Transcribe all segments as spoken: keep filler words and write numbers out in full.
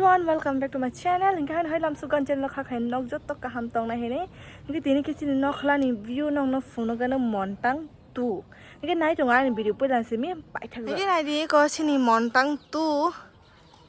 Everyone, welcome back to my channel. Hingke han hoi lamsu gan channel kha khain nok jotto kaham tong na hini. Hingke tini ke chini nok khlani view nong no phunuk gano Montang two. Hingke nai tongo ani video puila simi paithak. Hingke nai di ko chini Montang two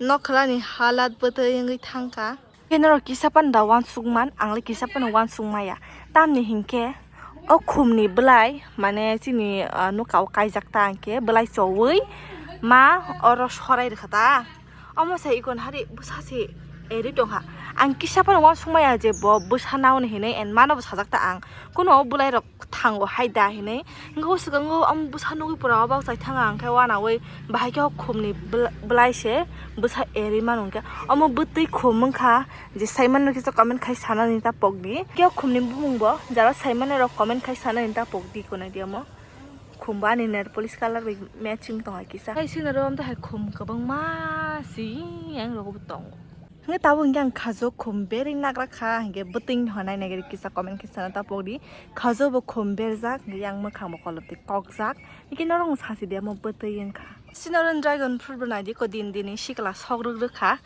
nok khlani halat bwtwi wngwi thangkha. Hingke norok kisa pan da wansuk man, ang le kisa pan wansuk maya. Tamni hingke o khumni bwlai mane chini ah, nuka o kaijak ta hingke bwlai chowi ma oro sorai rwkha ta. Omo sai ikon hari bwsa se eri tongha. Ang kisa phano uansukmaya je bo bwsa naoni hinwi and mano bo sajak ta ang. Kuno bwlairok thango hai da hinwi. Hwnkhe o swkango omo bwsa nugwi pura o bak chai thanga hwnkhe uanaui bahai khe o khumni bwla-, bwlai se bwsa eri mano hwnkhe. Omo bwtwi khum wngkha je saimanrok kisa comment khai sanani ta pokdi. Khe o khumni bumung bo jara saimanrok comment khai sanani ta pokdi konai di omo. Khum bo ani nail polish colour bai matching tong hai kisa. Hai sinaro amtwi hai khum kwbangma si yang rogo bo tongo. Hwnkhe tabuk hwnkhe ang khajo khum berwi nagra kha, hwnkhe bwtwing hwnai nai kisa comment khe sana ta pokdi. Khajo bo khum berjak, hwnkhe yang mwkhang bo kolom twi kokjak. Hwnkhe norok wng sasi de omo bwtwi wngkha. Sinaro dragon fruit bo naidi ko din dini sikla sok rwk rwkha.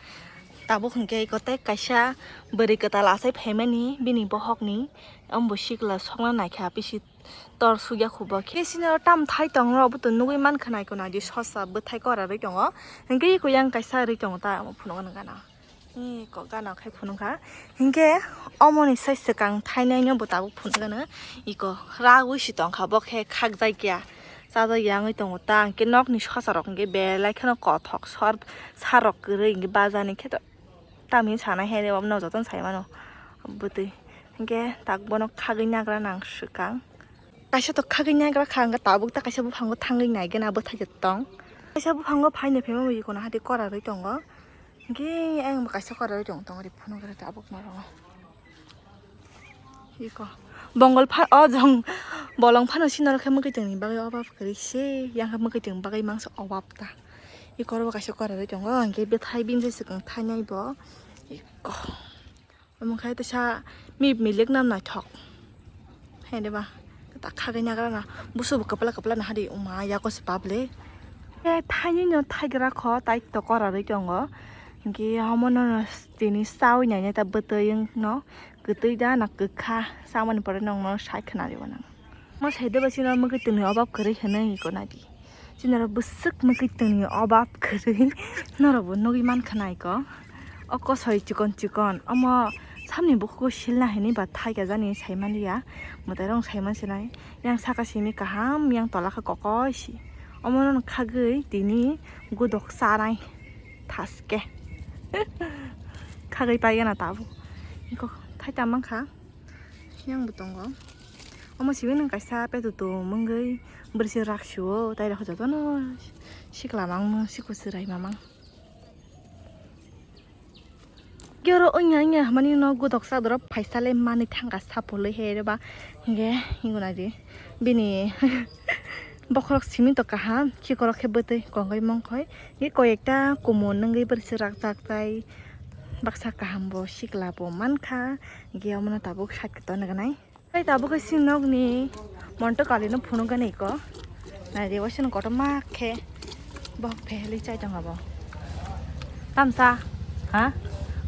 Tabuk hwnkhe iko tei kaisa bwrwi kwtal achai phaimani bini bohokni, omo bo sikla sokna naikha bisi. Tor sugya khubo khe sini oro tam thai tong rok bo to nugui mankha nai ko nai di sosa bwthai kora rwi tongo. Hwnkhe iko yang kaisa rwi tongo ta omo phunukgo nw gana. Iko gana khai phunukha. Hwnkhe omo ni sai swkang thainai no bo tabuk phunukgano. Iko ragwi si tongkha bo khe khakjai kya. Chajak ya wngwi tongo ta. Hwnkhe nokni sosa rok hwnkhe belai kheno kothok sor sarok kwrwi hwnkhe bajani khe to. Tamni sana he rw no jotono sai mano bwtwi. Hwnkhe tak bono khagwi nagra nang swkang. Kaisa to khagwi nagra kha, hwnkhe tabuk ta kaisa buphango thangwi naigena bwthai tong. Kaisa buphango phaino phema wi kono hati kora rwi tongo. Hwnkhe ayang bo kaisa kora rwi tong tong ri phunukre tabuk norok. Iko. Bongol pha-, o jong bolong phano sinaro khe mwkhwtwngni bagwi obab kwrwi se, yang khe mwkhwtwng bagwi mangsa obab ta. Iko oro bo kaisa kora rwi tongo, hwnkhe bwthai bini se swkang thainai bo. Iko. Omo khe teisa mip milik nam naithok. Hai de ba. Ta khagwi nagra na. Busu bo kwpla kwpla na hari uma yago se bable. E thainai no thaigra kho, tai to kora rwi tongo. Hwnkhe omo no tini chawi nainai ta bwtwi wng no. Kwtwi da na kwkha, samani pore nokno sai khwnari bo nang. Mo sai de ba chini mwkhwtwngni obab kwrwi hinwi iko nadi. Chini oro bwswk mwkhwtwngni obab kwrwi norok bo nugwi mankha na iko. O kosoi chikon chikon, omo samni bukhugo silna hinwi ba thaika jani sai manliya. Mwtai rok sai mansinai. Yang saka simi kaham, yang tola khe kokoi si. Omo no khagwi tini godok chanai thaske. Khagwi paigana tabuk. Iko thai ta mankha. Yang bo tongo. Omo simi nang kaisa petu tu mungwi bwrwi se rak suo, tai rok jotono sikla mang, sikla swrai mamang. Kero onya onya mani no godok sa dorop phaisa le mani thangka sapului he reba. Hinge hingo nai di. Bini bokhorok simi to kaham, khikorok khe bwtwi kongoi mongkhoi. Ye koi ekta kumun nungwi bwrwi se rak jak tai. Baksa kaham bo sikla bo mankha. Ge omono tabuk side khe tongna gwnai. Tei tabuk khe si nokni monto kali no phunuk gani iko. Nai di waisa no kotorma khe bohok phehelwi chai tong abo. Tamsa ha?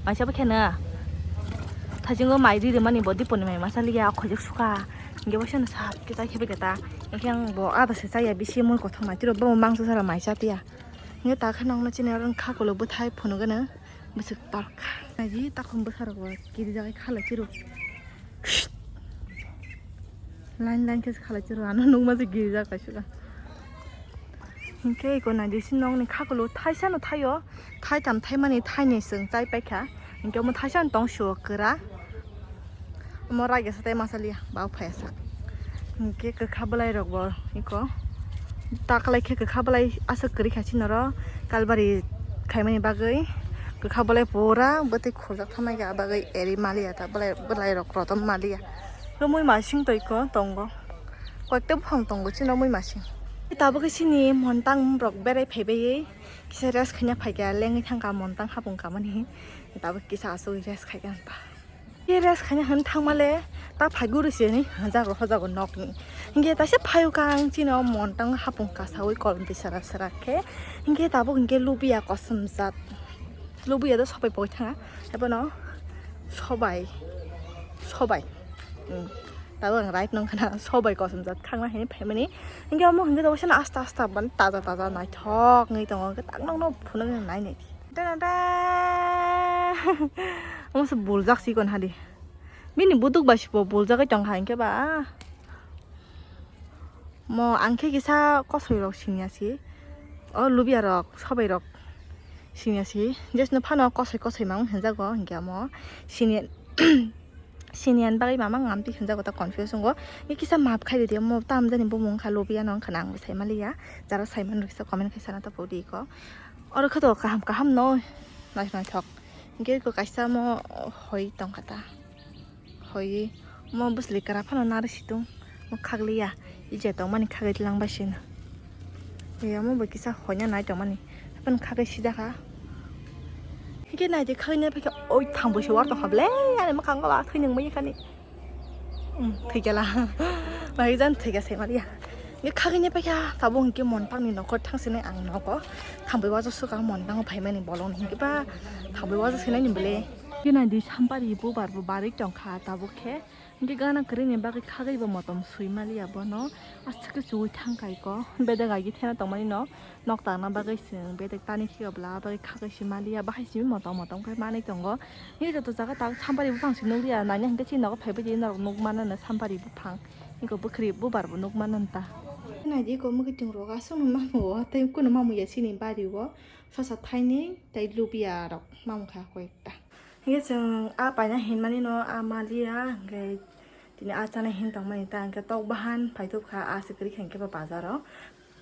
Maisa bo kheno. Thajingo mai ri rimani bo diponi mai masa liya khojik suka. Hingke waisa no sap khe chai khe bai khe ta. Hingke ang bo ada se chaya bisi mui kothok nai tiro bo mangsa sara mai cha tiya. Hingke ta khe nokno chini oro kha kolok bwthai phunuk gano. Bwswk torkha. Naidi takhum bwsarok bo kirijagwi khalai chiro. Line line khe khalai chiro. Ano nukma se girijak kaisa. Hinkhe iko naidi si nokni khakulo thaisa no thaio. Thaitham thaimani thaini chwng chai paikha. Hinkhe omo thaisa no tong sio kwra. Omo raigesa tei masa liya, bau phaiya sak. Hinkhe kwkha bwlai rok bo iko. Taklai khe kwkha bwlai aswk kwrwi kha chini oro kalbari khaimani bagwi. Kwkha bwlai pura bwtwi khurjak thamai kha bagwi eri maliya ta bwlai, bwlai rok rotom maliya. Romwi masing twi ko tongo. Koikta buphang tongo chini romwi masing. Tabuk khe chini montang rok berai phaibai kisa rest khaina phaikha lengwi thangkha montang hapung kamani. Tabuk kisa asugwi rest khaikha ta. Ye rest khaina hwn thangmale ta phai guru se ni jago hojago nokni. Hinkhe taisa phaio kang chini o montang hapung kasawi kolom twi sara sara khe. Hinkhe tabuk hinkhe lubiya kosom jat. Lubuya do sobai pogwi thanga. Ebono sobai. Sobai. Hmm. Tabo ang right nong khana sobai kosom jat khangna hini phaimani. Hingke omo hingke do sana asta asta ban taja taja naithok ngi tongo. Hingke tak nong no phunuk nai nai. Da da da. Omo se buljak sikon hadi. Bini buduk bai sibo buljagwi tongkha hingke ba. Mo ang khe kisa kosoi rok siniya si. O lubiya rok, sobai rok siniya si. Jesno phano kosoi kosoi mang hinjago hingke mo siniya, siniya ni bagwi mama ngam twi hinjago ta confuse wngo. Ni kisa maaf khai ridi mo tam jani bumung kha lubiya no wngkha na ang sai maliya. Jara sai man rok kisa comment khai sana ta pudi ko. Oro khe to kaham kaham no naithok naithok. Hingke ko kaisa mo hoi tongkha ta. Hoi mo bwsli kwra phano narwi situng mo khakliya. Ije tongmani khagwi tlang bai sino. Omo bo kisa hoina nai tongmani. Haphano khagwi sijakha. Hingke naidi khagwi nai phai khe oi thang bwswi war tongkha ble ani mwkhango ba thwi nung bai kani. Hmm, thwikela. Bahai jan thwika sai maliya. Nge khagini paikha tabuk hingke monpakni nokho thangsinai ang nogo. Thambui wajo swkang monpango phaimani bolong hingke ba thambui wajo sinai ni bwle. Kena di sampari bubar bo barwi tongkha tabuk khe. Hingke gana kwrwini bagwi khagwi bo motom swi maliya bono. Aswk khe chuwi thangkai ko. Bedek agi thena tongmani no. Nok tangna bagwi chwng bedek tani khiya bwla bagwi khagwi se maliya bahai simi motom motom khe manwi tongo. Nini joto jaga tak sampari buphang se nukliya nanya hwnkhe chini nogo phaibai di norok nukmano no sampari buphang. Eko bwkhri bubar bo nukmano ta. Naidi eko mwkhwtwng rok aswkno mamu o tei kuno mamu ya chini bari o sosa thainwi tei lubiya rok mamu kha koi ekta. Hingke chwng a paina hinmani no a maliya hingke tini a chana hin tongmani ta hingke tok bahan phaitubkha a se kwrwi kha hingke ba bazaro.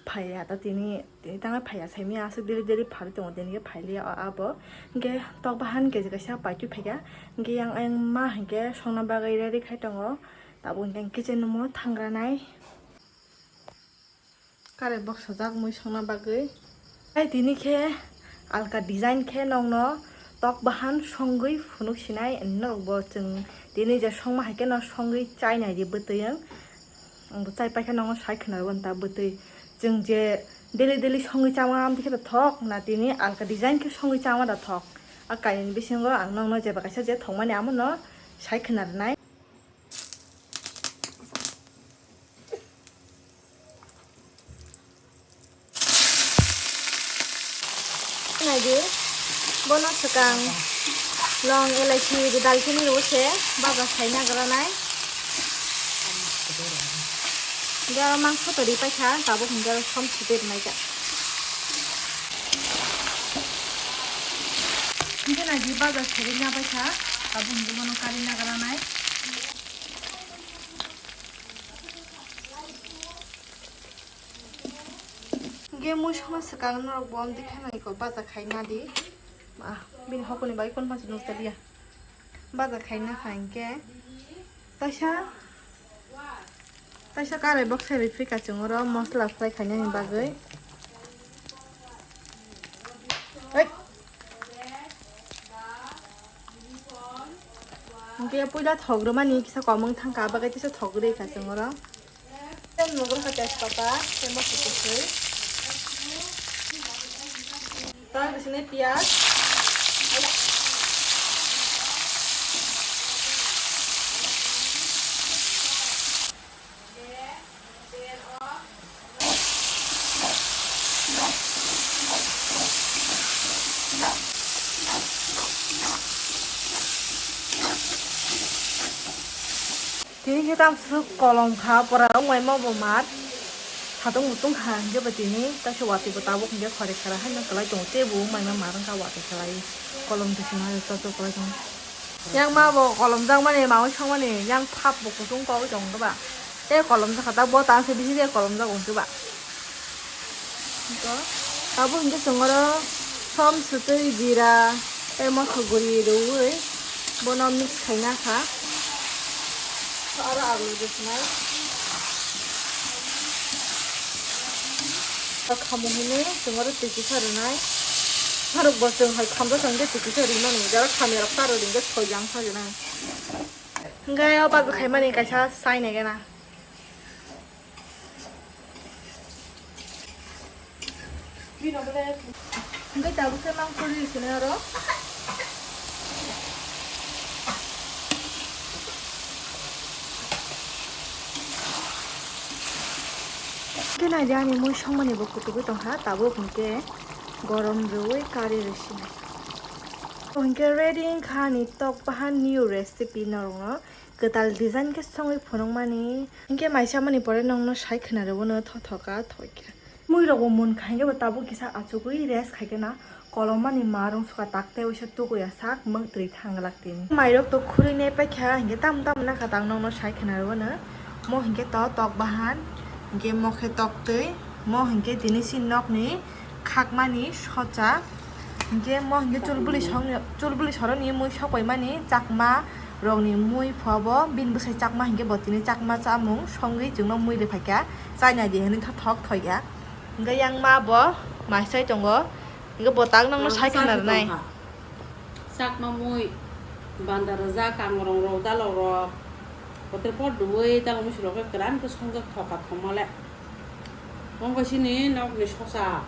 Phaiya ta tini, tini tangwi phaiya saimanya aswk daily daily pharwi tongo tini khe phailiya o abo. Hingke tok bahan keji kaisa paitwi phaikha. Hingke yang ayang ma hingke songna bagwi ready khai tongo. Tabuk hingke kitchen room o thangranai. Kare boksajak mui songna bagwi. Tei tini khe alka design khe nokno tok bahan songwi phunuk sinai norok bo chwng tini je songma hai khe no songwi chai nai di bwtwi ang. Ang bo chai paikha nokno sai khwnarwi ta bwtwi. Chwng je daily daily songwi chama amtwi khe thok na tini alka design khe songwi chama da thok. A kainwi bisingo ang nokno jeba kaisa je thokmani amo no sai khwnarnai. Naidi, bono swkang long, elaichi, dalchini rw se baja khaina granai. Hingke oro mangso twi paikha, tabuk hingke oro som site rwnaikha. Hingke naidi baja siri na paikha, tabuk hingke bono kari na granai. Hingke mui sono swkang norok bo amtwi kheno iko baja khai nadi. Ma, bini hokoni bai kon phansi nukjaliya. Baja khai nakha hingke taisa, taisa karai boksai rifrika chwng oro mosla fry khainani bagwi. Oi. Hingke puila thok rwmani kisa komung thangkha, bagwi teisa thok rwi kha chwng oro. Tei nugurkha tejpata, tei mosok kwchwi. Tei bisingo piyaj. Tini khe tamsuk kolom kha, pora wngmai ma bo mar. Satung bo tungkha hingke bo tini, taisa watwi bo tabuk hingke khori khara haino kwlai tongo, tei bo wngmai ma mar wngkha watwi kwlai. Kolom dusima joto kwlai tongo. Yang ma bo kolom jakmani, maui songmani, yang phap bo kutung kogwi tongo ba. Tei kolom jakha ta bo tang se bisi de kolom jago hingke ba. Abo hingke chwng oro som swtwi jira tei mosok guri rwui bono mix khaina kha. Aro alu rwkhnai. Khamung hwnwi chwng oro twi kisa rwnai. Norok bo chwng hai khamjak kha hwnkhe twi kisa rwmani. Jara khamya rok ta rw hwnkhe soi jang sajwnai. Hwnkhe o bajak khaimani kaisa chai nai gana. Hingke tabuk khe mangso ri sini oro. Hingke naidi ani mui songmani bo kutugwi tongkha, tabuk hingke gorom rwui kari rw sini. Hingke ready wngkha ani tok bahan new recipe norokno kwtal design khe songwi phunukmani. Hingke mai chamani pore nokno sai khwna rwbo no thothoka thoikha. Mui rokbo munkha hingke bo tabuk kisa achugwi rest khaikhe na kolomani marung suka takte waisa tukuya sak mwk twi thanglak tini. Mairok to khurui ne paikha hingke tam tam nakha tang nokno sai khwna rwbo no. Mo hingke to tok bahan, hingke mo khe tok twi, mo hingke tini si nokni khakmani socha. Hingke mo hingke chulbuli songni, chulbuli soroni mui sokpaimani chakma rokni mui phuabo bini bwsai chakma hingke bo tini chakma chamung songwi chwngno mui rwphaikha, chaina di hinwi thothok thoikha. Hingke yang ma bo maisai tongo, hingke bo tak nokno sai khwna rwnai. Chakma mui, banda rwjak, kangrong rok, dalok rok, kotor pot rwui dalok mui sulok khe kwran khe songjak thoka thomale. Mongkha sini nokni sosa.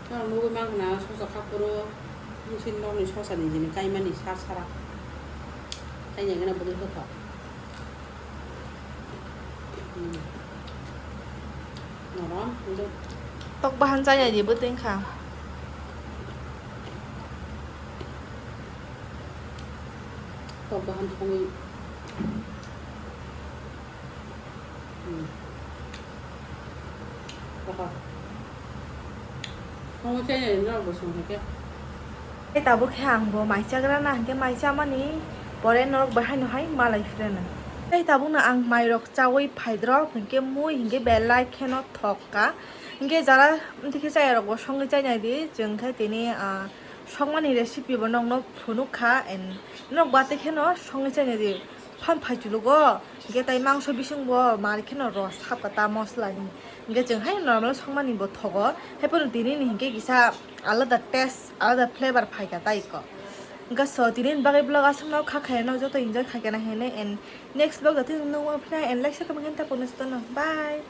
Norok nugwi mankha na sosa khapuru. Sini nokni sosa ni jini kaimani sar sara. Kainwi gana bwtwi khe thok. Hmm. Norom, hinjak. Tok bahan chaya di bwtwi wngkha. Tok bahan songwi. Hmm. Aha. Songwi chainai norok bo song hai khe. Tei tabuk khe ang bo mai chagra na hingke mai chamani pore norok bo haino hai malai phireno. Tei tabuk no ang mai rok chawi phaidrop hingke mui hingke belai kheno thok ka. Hingke jara bwtwi khe chaya rok bo songwi chainai di chwng khe tini, ah, songmani recipe bo nokno phunuk kha and norok bwtwi kheno songwi chainai di. Phan phai chulugo, hingke tai mangso bising bo mari kheno ro sap ka ta mosla ni. Hingke chwng hai normal songmani bo thogo. Hai phano tini ni hingke kisa alada taste, alada flavor phai ka tai ko. Hingke so tini ni bagwi vlog aswk no kha khe no joto enjoy kha khe na hene and next vlog joto nung ma phina and like share comment ta pono stono. Bye.